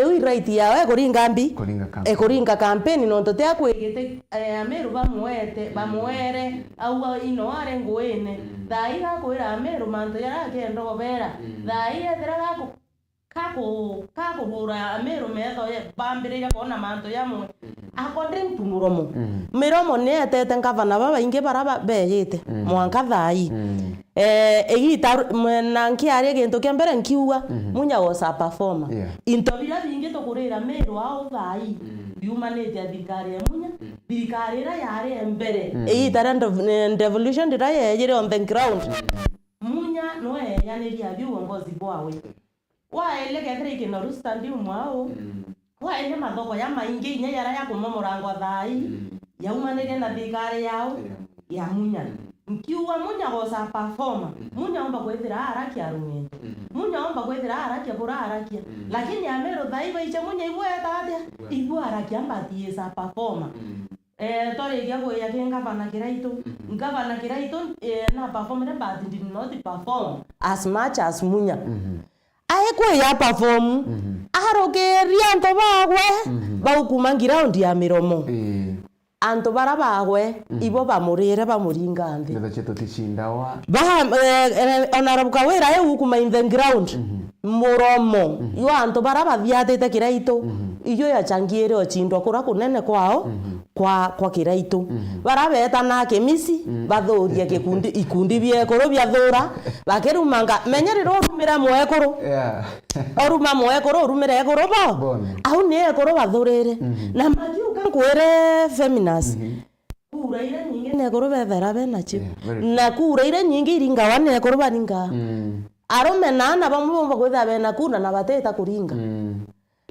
iu i right yawe ekuringa mbi? Kuringa campaign. Ekuringa campaign, nontu ti akwigite, eh, Amiru bamwete, bamwere, au ino ari nguine. Thaai gakwira Amiru mantu jaria akienda ubera. Thaai ethira gaku-, kaku-, kakurura Amiru metho ye-, bambiriria kwona mantu jamwe. According to muromo. Miromo ni etete ngavana babaingi bara ba-, beyite. Mwanka thaai. Eh, igiita ru-, mwe-, na nkiaria gintu kia mbere nkiuga, Munya was a performer. Yeah. Into biria bingi tukurira Miru au thaai, biumanite a thirikari ya Munya, thirikari iria yari e mbere. Igiita ria dev-, eh, devolution riria yejire on the ground. Munya no eyaniria biu uongozi bwawe. Waelia kethira i Kinoru Stadium au, waelia mathoko jamaingi inya jaria jakumomorangwa thaai, jaumanirie na thirikari yao, ya Munya. Nkiuga Munya goca performer, Munya aumba kwithira ara kia rung'endo. Munya omba kwithira arakia bura arakia. Mm. Lakini Ameru thaa ii baiche Munya ibweta atia? Ibweta. Ibwarakia, but he is a performer. Mm. Eh, twarikia kuya ki ngavana Kiraitu. Mhm. Ngavana Kiraitu, eh, na performire, but did not perform as much as Munya. Mhm. Aikwiya perform, mhm, arukiria antu bagwe, mhm, bau kuma ground ya Miromo. Ii. Antu bara bagwe, mhm, ibo bamurire bamuringa nthi. Ndeto cietu ticindawa. Ba, eh, eh, Honorable Kawira eu kuma in the ground, mhm, Muromo, mhm, yo antu bara bathiatite Kiraitu, mhm, iyo yachangiire ocindwa kura kunene kwao, mhm, kwa, kwa Kiraitu. Mhm. Bara betana Kimisi, mm, bathuria gikundi, ikundi bia ekuru biathura, bakirumanga, menya riria urumire mwekuru. Yeah. Oruma mwekuru, urumire ekuru bo. Bone. Au ni ekuru bathurire. Mhm. Na makiuga nkwire Feminas. Mhm. Kura iria nyingi ni ekuru bethera benacio. Yeah, very true. Na kura iria nyingi iringawa ni ekuru baringa. Mm. Arume na ana bamwe bomba kwithira bena kura na batita kuringa. Mm.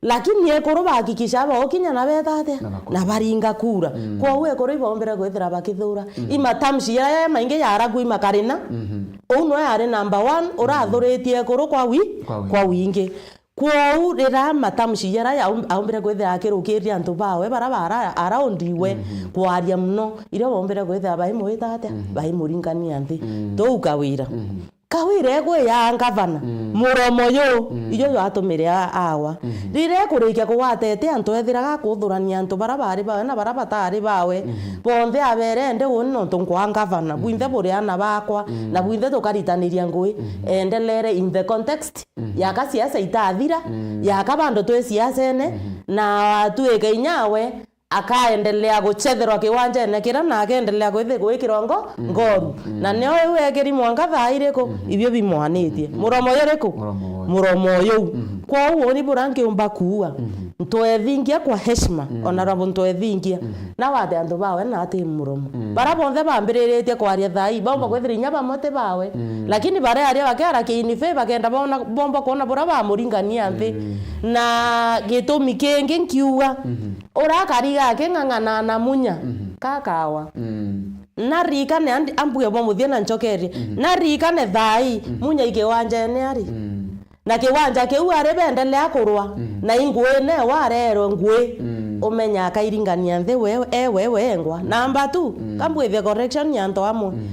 Lakini ekuru bahakikisha baukinya na beta atia? Na bakura. Na baringa kura. Mm. Kwou ekuru ibombire kwithira bakithura. Mm. I matamshi jaria maingi jaraku i makarina. Mhm. Uu nwe ari number one, urathuritie ekuru kwa wi-, kwa wingi. Kwa wingi. Kwou riria matamshi jaria aum-, aumbire kwithira akirukirie antu bawe bara bara around iwe, mhm, kwaria muno, irio baumbire kwithira baimwita atia? Mhm. Baimuringania nthi. Mm. Tou Kawira. Mhm. Kawira egwe ya ngavana, mm, Muromo yu, mm, ijo jwatumire a-, awa. Mhm. Riria ekurikia kugwatete antu, ethiraga akuthurania antu bara bari bawe na bara batari bawe. Mhm. Bonthe abere ende uni nontu nkwa ngavana, mm, bwinthe buri ana bakwa, mm, na bwinthe tukaritaniria ngui. Mhm. Endelere in the context, mhm, yaka siasa itathira, mm, yaka bandu twi siasene, mhm, na atwike inyawe, akaendelea gucetherwa kiwanjene kira na akaendelea kwithi-, gwikirwa ngo-, mm, ngoru. Mm. Na nio iu ekiri mwanka thaa iriku, mm, ibio bimwanitie. Mm. Muromo uriku? Muromo uyu. Muromo uyu. Mm. Kwou uni bura nkiumba kuua. Mm. Ntwethingia kwa heshima, mm, Honorable Ntwethingia. Mm. Na wate antu bawe na ati Muromo. Mm. Bara bonthe bambiriritie kwaria thaa ii, baumba, mm, kwithira inya bamwe ti bawe. Mm. Lakini baria aria bakiara kiinife bakenda bona, bomba kwona bura bamuringania nthi. Mm. Na gitumi kingi nkiuga, mhm. Urakariga aking'ang'ana na Munya, mhm, kakawa. Mm. Narikane andi-, ambue bwa muthia na ncokerie. Mhm. Narikane thaa ii, mhm, Munya i kiwanjene ari. Mm. Na kiwanja kiu ari bendelea kurwa, mhm, na i ngui ne warerwe ngui, mm, umenya akairingania nthi we, e we wengwa. Namba two, mm, kambwithie correction ya antu amwe. Mm.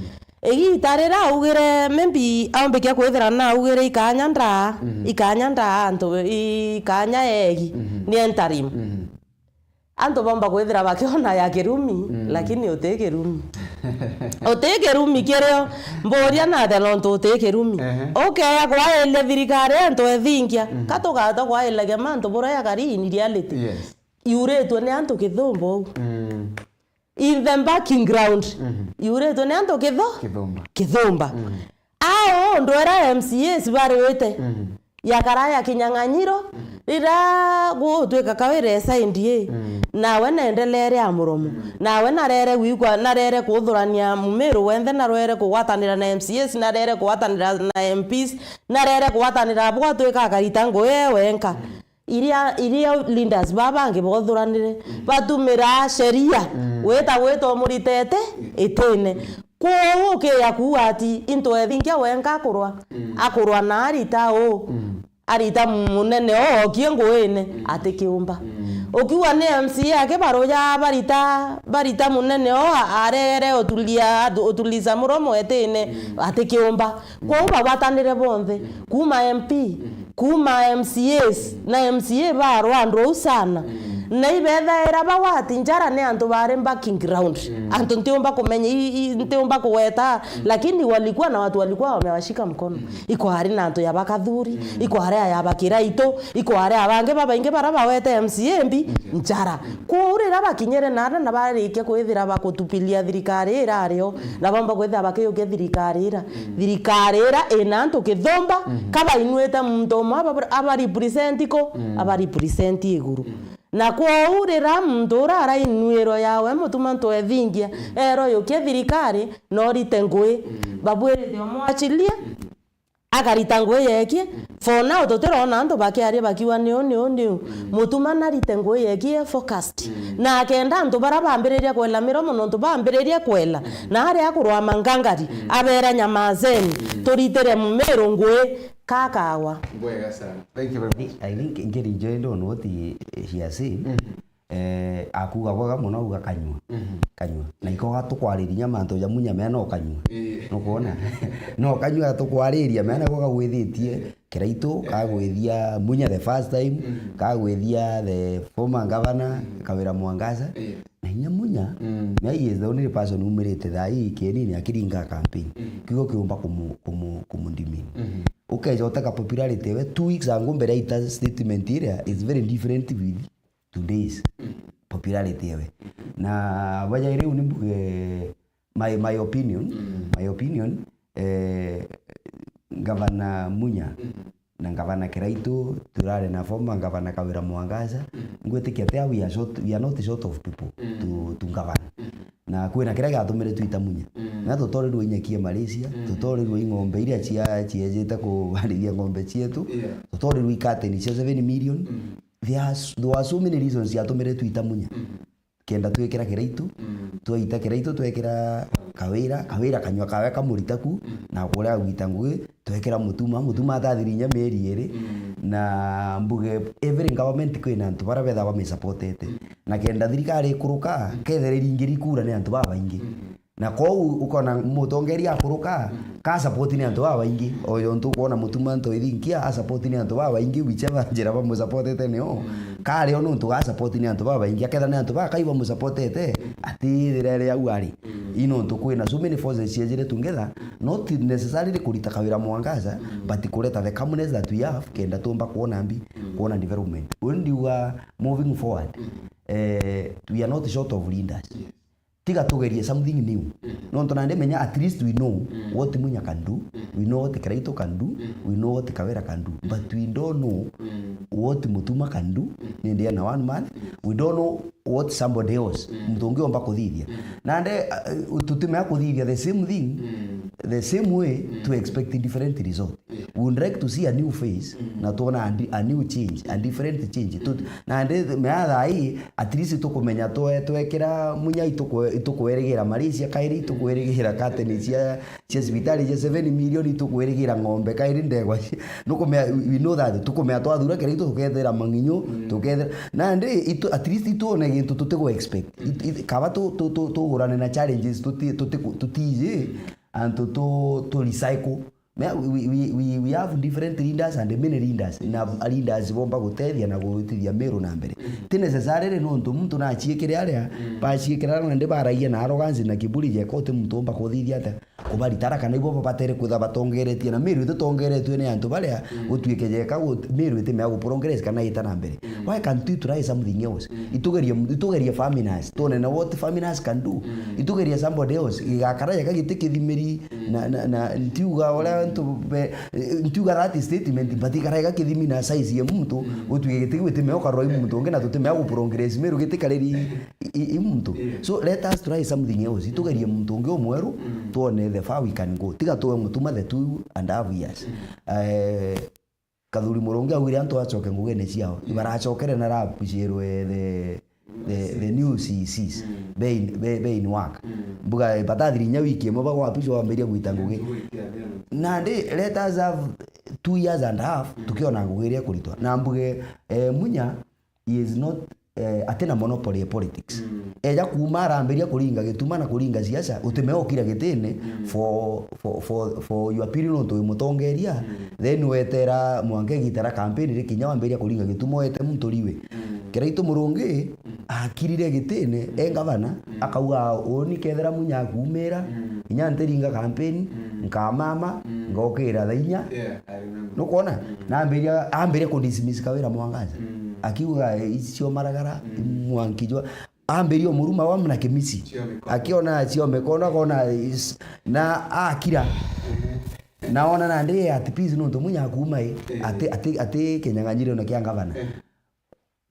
Igiita riria augire, maybe aumbikia kwithira na augire ikanya ndaa, mhm, ikanya ndaa antu, ikanya egi, mhm, ni interim. Mhm. Antu bomba kwithira bakiona ya kirumi, mm, lakini uti kirumi. Uti kirumi kirio, mburia natia nontu uti kirumi. Ehe. Ukeya kwailia thirikari antu ethingia, mhm, ka tugata kwailagia mantu buria yakari in reality. Yes. Yuritwe ni antu kithumba uu. Mm. In the background, mhm, yuritwe ni antu kithu-, kithumba. Kithumba. Mhm. Ao ndwera M C As bariwite. Mhm. Yakara ya kinyang'anyiro, mhm, riria gutwika Kawira esaindi ii, mhm, nawe nendeleere a Muromo. Mhm. Nawe narere gwikwa, narere kuthurania Mumiru wenthe, narere kugwatanira na M C As, narere kugwatanira na M Ps, narere kugwatanira bwatwika akarita ngui e wenka. Mhm. Iria, iria leaders baa bangi bothuranire, mm, batumira sheria, mm, gwita, gwita umuritete itine. Kwou ukiya kuuga ati into ethingia wenka akurwa, mm, akurwa na arita uu, mm, arita munene oo okie nguine, mm, atikiumba. Mm. Ukiuga ni M C A aki baruja barita, barita munene oo a-, aregere utulia, utuliza muromo etine, mm, atikiumba. Kwou bagwatanire bonthe, kuuma M P, kuuma M C As, na M C A barwa andu au sana. Na ibethaira bagwati njara ni antu bari background. Antu ntiumba kumenya, i, i, ntiumba kugweta, lakini walikuwa na watu walikuwa wamewashika mkono. Ikwari na antu ya bakathuri, ikwari ya bakiraitu, ikwari abangi babaingi bara bawete M C A mbi njara. Kwou riria bakinyire nara na barikia kwithira bakutupilia thirikari irario, na bomba kwithira bakiyukia thirikari ira. Thirikari ira ina antu kithumba, mhm, kabainuite muntu umwe aba, aba represent ku, mm, aba represent iguru. Mm. Na kwou riria muntu uria arainuirwo yawe mutuma ntwethingia, mm, erwo yukia thirikari, no rite ngui. Mm. Babwirite umwachilie, mm, akarita ngui yekie. Mm. For now tutirona antu bakiaria bakiuga niu, niu, niu. Mm. Mutuma narite ngui yekie e focused. Mm. Na akenda antu bara bambiriria kwela miromo, nontu bambiriria kwela. Mm. Na aria akurwa mangangari, mm, abera nyamazeni, mm, turitire Mumiru ngui. Kakawa. Bwega sana. Thank you very much. I think Ngeri Njoe ndo noti she has said, eh, akuga bwega muno, auga kanyua. Kanyua. Na ikoga tukwariria mantu ja Munya mea no kanyua. Nukwona? No kanyua tukwariria mea na goga gwithitie. Kiraitu, kagwithia Munya the first time, kagwithia the former governor, Kawira Mwangaza. Na inya Munya, na he is the only person umirite thaa ii kienini akiringa campaign. Kiugo kiumba kumu-, kumu-, kumundimini. Ukeja uteka popularity ewe, two weeks ago mbere aita statement iria is very different with today's popularity ewe. Na baja riu ni mbuge my, my opinion, my opinion, eh, Gavana Munya na Gavana Kiraitu, turare na former Gavana Kawira Mwangaza, ngwitikia ati we are short, we are not short of people to, to govern. Na kwina kiria giatumire twita Munya. Na tutorirwe inyakie Malaysia, tutorirwe ing'ombe iria cia-, ciejite kubarithia ng'ombe cietu, tutorirwe ikateni cia seven million. There are s-, there were so many reasons ciatumire twita Munya. Kenda twikira Kiraitu, twaita Kiraitu twekira Kawira, Kawira kanyua kawe kamurita ku, na kuria agwita ngugi, twekira Mutuma, Mutuma atathiri inya mieri iri, na mbuge every government kwina antu baria bethaga bamisupportete. Na kenda thirikari ikuruka, kethira iringiri kura ni antu babaingi. Na kou ukona mutongeria akuruka, ka support ni antu babaingi. O jontu ukwona Mutuma Ntoithinkia, a support ni antu babaingi, whichever njira bamusupportete nio. Kari o nontu ga support ni antu babaingi, akethira ni antu bakai bamusupportete, atithire ri au ari. I nontu kwina so many forces ciejire together, not necessarily kurita Kawira Mwangaza, but kureta the calmness that we have, kenda tumba kuona mbi, kuona development. Uyu ndiuga moving forward, eh, we are not short of leaders. Tiga tugerie something new. Nontu nandi menya at least we know what Munya can do, we know what Kiraitu can do, we know what Kawira can do, but we don't know what Mutuma can do, ni ndiana one month, we don't know what somebody else, muntu ungi omba kuthithia. Nandi, uh, tutimea kuthithia the same thing, the same way to expect different result. We would like to see a new face, na tuona a di-, a new change, a different change. Tu-, na ndi mea thaa ii, at least tukumenya twe-, twekira Munya itukwe-, itukwerigira Malaysia kairi, itukwerigira kateni cia, cia cibitari cia seven million, itukwerigira ng'ombe kairi ndegwa cia-, nukumenya, we know that, tukumenya twathura Kiraitu tukethira mang'inyu, tukethira, na ndi itu-, at least ituone gintu tutigwa expect. It-, it-, kaba tu-, tu-, tu-, tugurane na challenges tuti-, tuti-, tutiji, antu tu-, tu recycle. Me-, we, we, we, we have different leaders and many leaders. Na leaders bomba gutethia na gutithia Meru na mbere. Ti necessarily nontu muntu naciikire aria, baciikire aria nandi baragia na arrogance na kiburi jeka uti muntu umba kuthithia atia. Kubaritara kana ibo babatere kwitha batongeretie na Meru ititongeretue ni antu baria gutuike jeka gut-, Meru itimea gu progress kana ita na mbere. Why can't we try something else? Itugerie, itugerie Faminas. Tuone na what Faminas can do. Itugerie somebody else. Igakara jeka giti kithimiri. Na, na, na ntiuga uria antu be-, eh, ntiuga that statement, but ikara iga kithimi na size ya muntu, gutuike giti kiu gitimea ukarora i muntu ungi na tutimea gu progress Meru gitikariri i, i, i muntu. So let us try something else. Itugerie muntu ungi umweru, tuone the far we can go. Tiga tuwe Mutuma the two and a half years. Eh, Kathuri Murungi augire antu acoke ngugine ciao. Ibaracokere na rap ciirwe the, the, the new C Cs. Be in, be, be in work. Mbuga batathiri inya wiki imwe bagwapicwa bambiria gwita ngugi. Nandi let us have two years and a half, tukiona ngugi iria ikuritwa. Na mbuge, eh, Munya, he is not, eh, atina monopoly ya politics. Eja kuuma arambiria kuringa gituma na kuringa siasa, utimea ukira gitine for, for, for, for your period nontu wi mutongeria, then wetera mwanka igita ria campaign rikinya wambiria kuringa gituma wete muntu riwe. Kiraitu Murungi akirire gitine e ngavana, akauga, "Uuni kethira Munya akuumira, inya ntiringa campaign, nkamama, ngokira thaa inya." Nukwona? Na ambiria, ambiria ku dismiss Kawira Mwangaza. Akiuga, "Eh, icio maragara, mwanki jwa." Ambiria umuruma wa mna kimisi. Akiona cio mikono, akona is-, na akira. Na ona nandi at peace nontu Munya akuuma i, ati, ati, ati kinyang'anyiro na kia ngavana.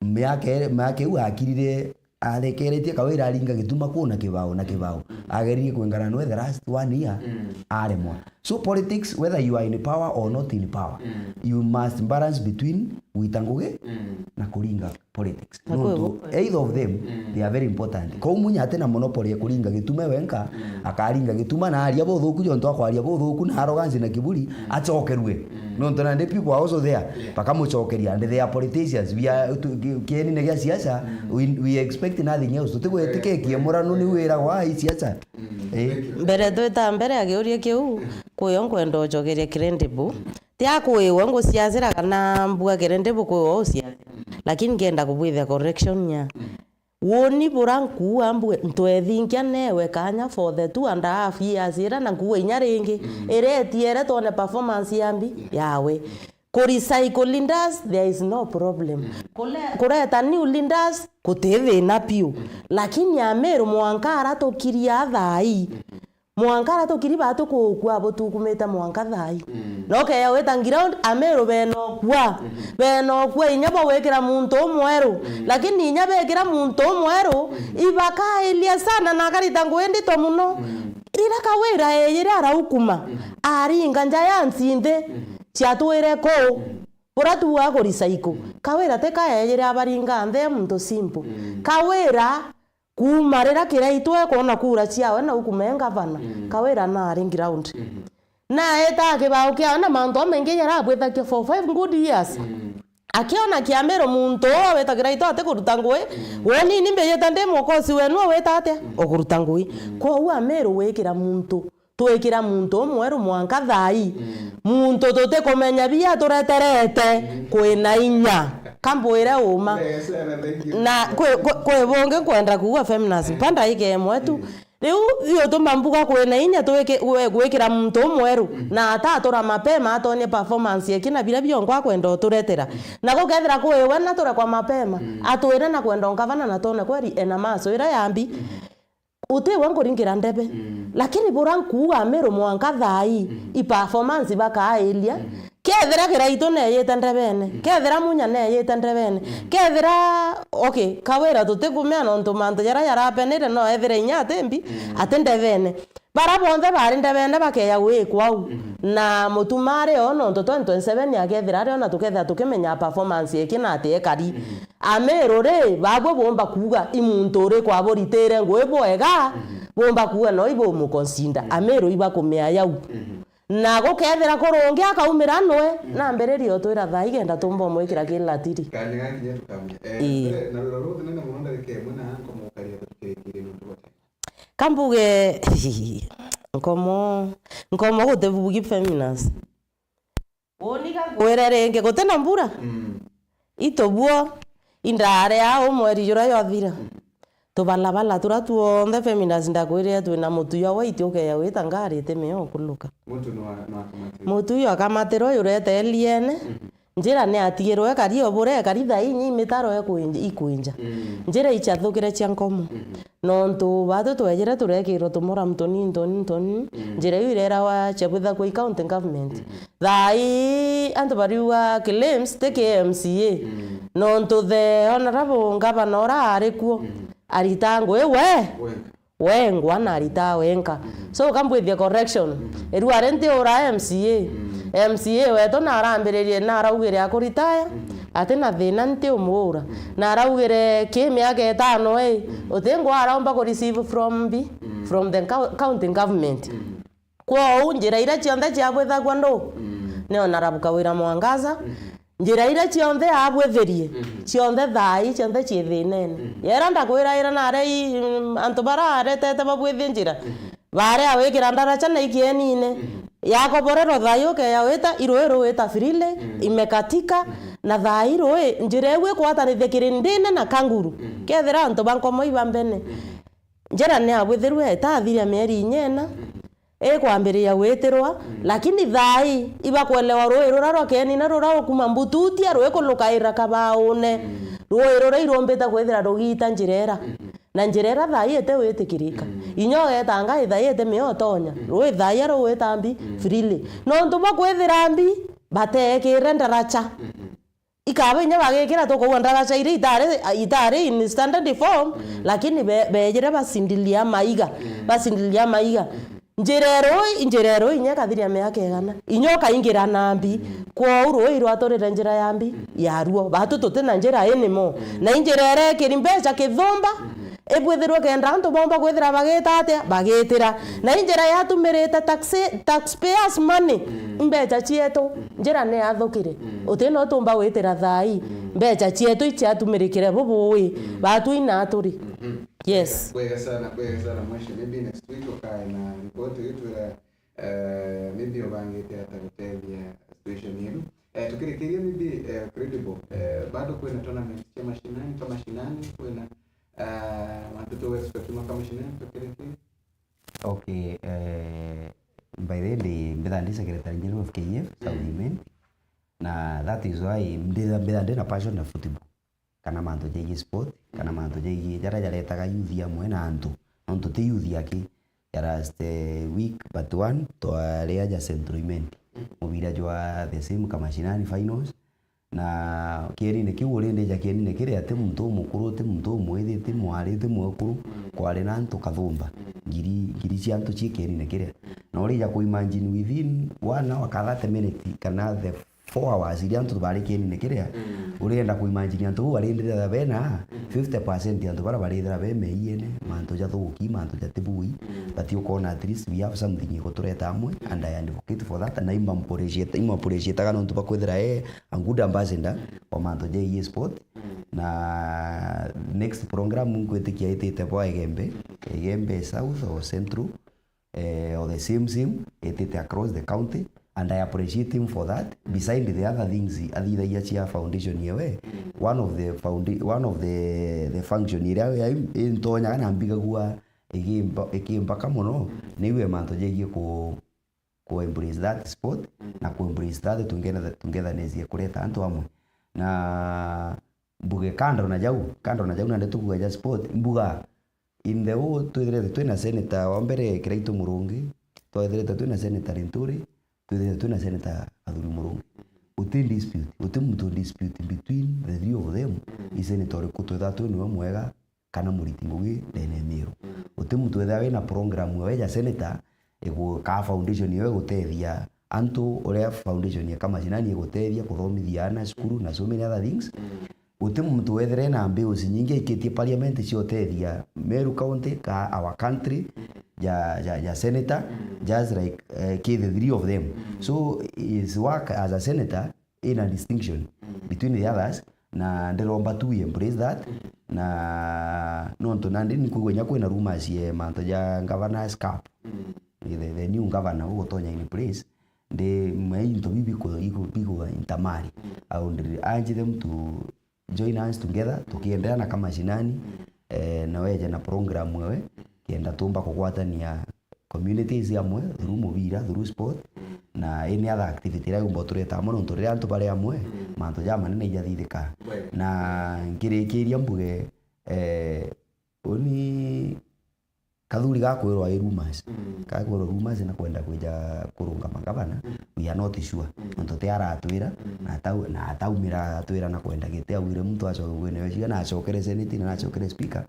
Miaka iri, miaka iu akirire, arekeretie Kawira aringa gituma kuu na kibao na kibao. ageririe kwingana nwe the last one year, aremwa. So politics, whether you are in power or not in power, you must balance between gwita ngugi na kuringa politics. Na kwi nontu either of them, they are very important. Kou Munya atina monopoly ya kuringa Gituma wenka, akaringa Gituma na aria buthuku, jontu akwaria buthuku na arrogance na kiburi, acokerue. Nontu nandi people are also there, bakamucokeria, and they are politicians. We are, tu-, ki-, kienine gia siasa, we, we expect nothing else. Tutigwitikikia murano ni wira wa i siasa. Eh. Mbere twita mbere ya kiuria kiu, kwiyo nkwenda ucokeria credible. Ti akwiwe nguciacira kana mbuga credible kwiwe uciacira. Lakini ngenda kubwithia correction ya. Woni bura nkuua mbuge, ntwethinkia newe kanya for the two and a half years ira na nkuua inya ringi. Ira etiere twone performance ya mbi yawe. Ku recycle leaders, there is no problem. Kule-, kureta new leaders, guti thina piu. Lakini Amiru mwanka ara tukiria thaai. Mwanka ara tukiri baa tukukua butukumite mwanka thaai. Na ukeya wita ground, Amiru bena ukua. Bena ukua inya bwa gwikira muntu umweru. Lakini inya bekira muntu umweru, ibakailia sana na akarita ngui ndito muno. Rira Kawira eyire araukuma, aringa nja ya ncinthi, ciatwire kuu. Bura tuuga ku recycle. Kawira ti kaeyire abaringa nthi e muntu simple. Kawira kuuma rira Kiraitu ekwona kura ciawe na ukuma e ngavana, Kawira naari ground. Naeta kibao kiawe na mantu jamaingi jarabwithagia for five good years. Akiona Kiamiru muntu uu wita Kiraitu atikuruta ngui, woni ni mbijite ndi mukosi wenu owita atia? Ukuruta ngui. Kwou Amiru wikira muntu Twikira muntu umweru mwanka thaai. Muntu tutikumenya bia tureterete, kwina inya. Kambwire uma. Na kwi, kwi, kwi bungi nkwenda kuuga feminist, mpa ndaika imwe tu. Riu biutuma mbuga kwina inya twiki-, gwi-, gwikira muntu umweru, na atatura mapema atonie performance eki na biria bionkwa akwenda uturetera. Na gukethira kwi we na turekwa mapema, atwire na kwenda unkavana na twone kweri ena maso iria ya mbi. Uti we nkuringira ndebe. Lakini bura nkuuga Amiru mwanka thaai, i performance bakailia. Kethira Kiraitu neeyite ndebene, kethira Munya neeyite ndebene, kethira, okay, Kawira tutikumea nontu mantu jaria jarapenire no ethire inya ati mbi, ati ndebene. Bara bonthe bari ndebene bakeya gwikwa au. Na Mutuma ari o nontu twenty twenty-seven akethira ari o na tukethira tukimenya performance eki na ati ekari. Amiru ri, babwe bumba kuuga i muntu uriku aburitire ngui bwega, bumba kuuga no ibumuconsider. Amiru ibakumea yau. Na gukethira kurungi akaumira nwe, na mbiririe utwira thaa igenda tumba umwikira kilatiri. Kanya gakinya tukamenya. Eh, ii. Eh, na rwira ruthinene muno ndarika imwe na nkomo ukaria tukikirie nontu bwa time. Kambuge, nkomo, nkomo gutibugi feminist. Uuni ga nkwire ringi, guti na mbura? Itubuo, indaare aa u mweri juria jwathira. Tubalabala turia tuonthe feminist ndakwirire twina mutuyo wa iti ukeya wita ngari iti mio ukuluka. Muntu no, no akamatirwe. Mutuyo akamatirwe jurete eliene. Njira ni atigirwe ekari o bure, ekari thaa inyi imitaro ekwinja, ikwinja. Njira ichathukire cia nkomo. Nontu batu twejire turekirwa tumuram tunini, tunini, tunini. Njira iu irerawa Chebuitha Kwei County Government. Thaa ii antu bariuga claims ti ki M C A. Nontu the honorable governor ura ari kuo, arita ngui we. Wengwa na arita wenka. So, kambwithie correction. Iru ari nti ura M C A. M C A wetu na arambiririe na araugire akuritaya, ati na thina nti umuura. Na araugire ki miaka itano i, uti ngwa araumba ku receive from mbi, from the cou-, county government. Kwou njira iria cionthe ciabwithagua ndu? Ni Honorable Kawira Mwangaza. Njira iria cionthe aabwithirie, cionthe thaai, cionthe cii thinene. Yera ndakwira ira nare i, mm, antu bara aretete babwithie njira, bare awikira ndaracha na ikienine. Yakoborerwa thaai ukeya wita, i rui ruwita freely, imekatika, na thaai rui, njira iu ikwatanithia kirindine na Kanguru. Kethira antu ba nkomo iba mbene. Njira ni abwithirwe itathiria mieri inyena, ikwambiriria gwitirwa, lakini thaai ibakwelewa rui ruria rwa kienine ruria rukuma Mbututia rwikulukaira Kabaune. Rui ruria irumbite kwithira rugiita njira ira. Na njira ira thaai iti witikirika. Inya ugetanga ithai iti mio utonya. Rui thaai arugwita mbi freely. Nontu bwa kwithira mbi, bateekire ndaracha. Ikaba inya bagikira, tukuuga ndaraca iria itari, itari in standard form, lakini be-, beejire bacindilia maiga, bacindilia maiga. Njira ya ruui, njira ya ruui inya ikathiria miaka igana. Inya ukaingira na mbi. Kwou ruui rwaturire njira ya mbi, ya ruo. Batu tuti na njira ii nimo. Na i njira iria ikiri mbeca kithumba, ibwithirwe kenda antu boomba kwithira bagita atia? Bagitira. Na i njira yatumirite taxi-, taxpayers money, mbeca cietu, njira ni yathukire. Uti no tumba gwitira thaa ii. Mbeca cietu iciatumirikire bubuui. Batwi na turi. Yes. Bwega sana, bwega sana, mwisho. Maybe next week ukae na report ugitwira, eh, maybe ubangite ata gutethia situation yenu. Eh, tukirikiria maybe, eh, Credible, eh, bado kwina tournament cia mashinani, ka mashinani, kwina, eh, mantu tu expect maka mashinani, tukirikiria? Okay, eh, by the way, ndi, mbithaa ndi secretary general of K F, South Imenti, na that is why mbithaa, mbithaa ndi na passion na football, kana mantu jegie sport, kana mantu jegie jaria jaretaga youth amwe na antu, nontu ti youth aki. Ya last, eh, week but one, twari aja Central Imenti, mubira jwa the same ka mashinani finals, na kienine kiu uri ndija kienine kiria ti muntu umukuru, ti muntu umwithi, ti mwari, ti mwekuru, kwari na antu kathumba, ngiri, ngiri cia antu cii kienine kiria. Na urija ku imagine within one hour ka thirty minutes kana the four hours iria antu bari kienine kiria, urienda ku imagine antu bau barindira bena fifty percent ya antu bara barithira be meiene, mantu jathuki, mantu jatibui, but ukona at least we have something igutureta amwe, and I advocate for that, na ima appreciate, ima appreciate kana nontu bakwithira e a good ambassador wa mantu ja ii sport. Na next program nkwitikia itite bwa Igembe, Igembe South or Central, eh, or the same same, itite across the county, and I appreciate him for that. Beside the other things athithagia cia foundation yewe, one of the founda-, one of the, the function iria ya-, intonyaga na mbigagua ikimba-, ikimbaka mono, niwe mantu jegie ku ku embrace that sport, na ku embrace that together-, togetherness ya kureta antu amwe. Na mbuge kando na jau, kando na jau nandi tukuuga ja sport, mbuga in the whole, twithirite twina senator wa mbere Kiraitu Murungi, twithirite twina senator Linturi, twithirite twina senator Athuri Murungi. Uti dispute, uti muntu dispute between the three of them. I senator uriku twithaa twi niwe mwega, kana muriti ngugi ndene ya Meru. Uti muntu wethira wina program yewe ja senator, igu-, ka foundation yewe igutethia antu, uria foundation ya Kamashinani igutethia kuthomithia ana cukuru na so many other things. Uti muntu wethira ena bills nyingi aikitie parliament cia utethia Meru County ka our country, ja, ja, ja senator, just like, eh, ki the three of them. So his work as a senator ina distinction between the others, na ndiromba tu we embrace that. Na nontu nandi ni kwigua inya kwina rumors ye mantu ja Governor's Cup, the, the new governor ugutonya in place, ndi mwe into bibi ku-, biku-, biku intermarry. I would urge them to join hands together, tukiendelea na Kamashinani, eh, na weje na program wewe, kenda tumba kugwatania communities amwe through mubira, through sport, na any other activity iria yumba utureta amwe, nontu riria antu bari amwe, mantu jamanene ijathithikaa. Na nkirikiria mbuge, eh, uni Kathuri gakwirwa i rumors. Gakwirwa rumors na kwenda kwija kurungama gavana. We are not sure. Nontu ti aratwira, na atau-, na ataumira atwira na kwenda giti, augire muntu acoke ngwine yo ciga, na acokere senate, na acokere speaker.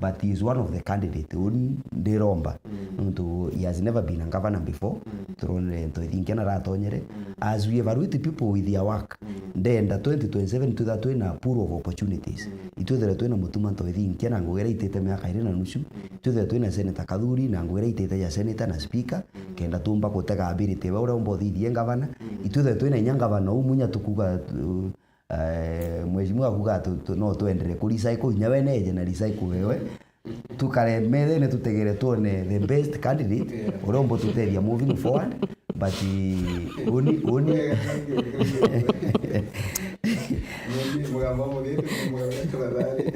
But he is one of the candidate. Uni ndiromba. Nontu he has never been a governor before. Turonere ntu ithingi na ratonyere. As we evaluate people with their work, ndenda twenty twenty-seven twithira twina pool of opportunities. Itwithire twina Mutuma Ntoithinkia na ngugi iria itite miaka iri na nusu. Itwithire twina Senator Kathuri na ngugi iria itite ja senator na speaker, kenda tumba gutega ability we uria umba uthithie ngavana. Itwithire twina inya ngavana uu munya tukuga, uh, eh, mheshimiwa akuga tu-, tu-, no twendere ku recycle inya we neje na recycle wewe. Tukare methene tutegere twone the best candidate, uria umba tutethia moving forward, but, eh, uni, uni. Mugamba muthete, mugamba tafadhali.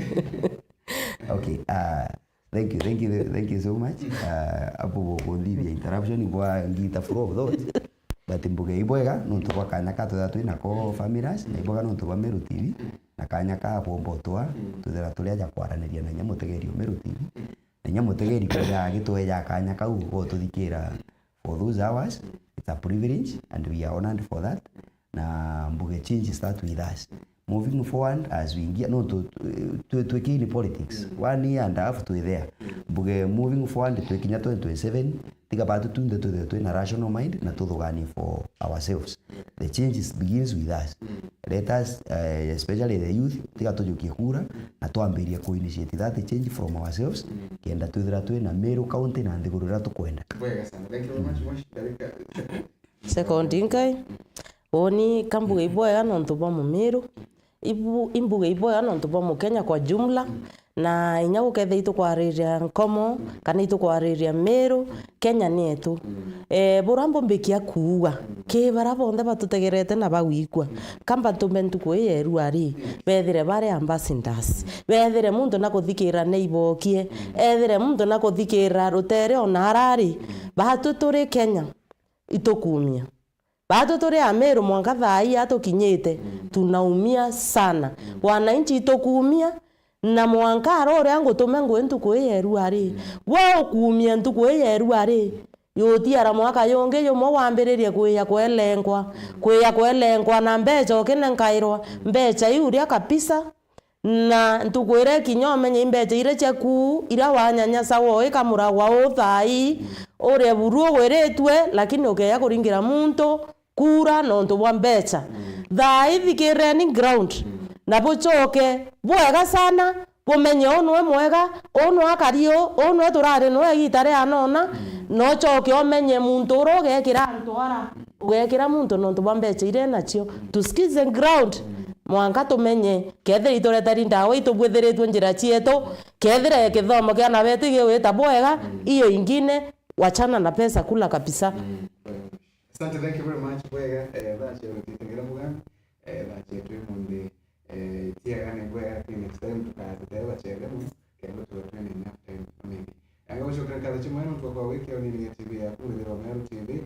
Okay, ah, thank you, thank you, thank you so much. Ah, apo bo kunthithia interruption, bwa ngita flow of thought. But mbuge ibwega, nontu bwa kanya ka twethira twinako families, na ibwega nontu bwa Meru T V, na kanya ka kwomba utwa, twithira turi aja kwaraniria na inya mutegeri o Meru T V. Na inya mutegeri kwethira agitweja kanya kau go tuthikira for those hours, it's a privilege and we are honored for that. Na mbuge change start with us. Moving forward as we ingia, no tu, tu, tu, twiki in politics. One year and a half twi there. Mbuge moving forward twikinya twenty twenty-seven, tiga batu tunthe twithirwe twina rational mind na tuthuganie for ourselves. The change is, begins with us. Let us, uh, especially the youth, tiga tujukie kura na twambirie ku initiate that change from ourselves, kenda twithira twina Meru County na nthiguru iria tukwenda. Bwega sana. Thank you very much, Mheshimiwa Speaker. Second nkai. Uuni kambuga ibwega nontu bwa Mumiru. Ibu-, imbuga ibwega nontu bwa Mukenya kwa jumla. Na inya gukethira itukwariria Nkomo, kana itukwariria Meru, Kenya ni yetu. Eh, buria mbumbikia kuuga, ki baria bonthe batutegerete na bagwikua, kamba ntume ntuku ii ya irua ri, bethire bari ambassadors, bethire muntu na kuthikira ni ibokie, ethire muntu na kuthikira rutere ona arari, batu turi Kenya, itukumia. Batu turi Ameru mwanka thaa ii atukinyite, tunaumia sana. Wananchi itukumia, na mwanka ara uria ngutume ngui ntuku ii ya irua ri, gwe ukumia ntuku ii ya irua ri, yutiara mwaka yungi jumwe wambiririe kwija kwelengwa, kwija kwelengwa na mbecha ukinenkairwa, mbecha iu ria kabisa, na ntuku iria ikinya umenye imbecha iria ciaku, iria wanyanyasa woi kamuragwa uu thaa ii, urie buru ugwiritue, lakini ukeja kuringira muntu kura nontu bwa mbecha. Thaa ii thikireni ground, na bucoke bwega sana, bumenye uu nwe mwega, uu nwe akari uu, uu nwe turari nwe igita ria anona, na ucoke umenye muntu uria ugekira antu ara. Ugekira muntu nontu bwa mbecha iria enacio. Tusikize ground. Mwanka tumenye, kethira itureteri ndawa itubwithiritue njira cietu, kethira kithomo kia ana betu giwita bwega, iyo ingine, wachana na pesa, kula kabisa. Asante, thank you very much. Bwega, eh, thaa cia gutitengira mugambi, eh, thaa cietu imunthi, eh, ciega ni bwega, lakini next time tukatutere bachere muno, kenda tuwe twina enough time. Anga gucokera nkatho chimwe nontu bwa gwikia unini ya T V yaku, mbithirwa Meru T V,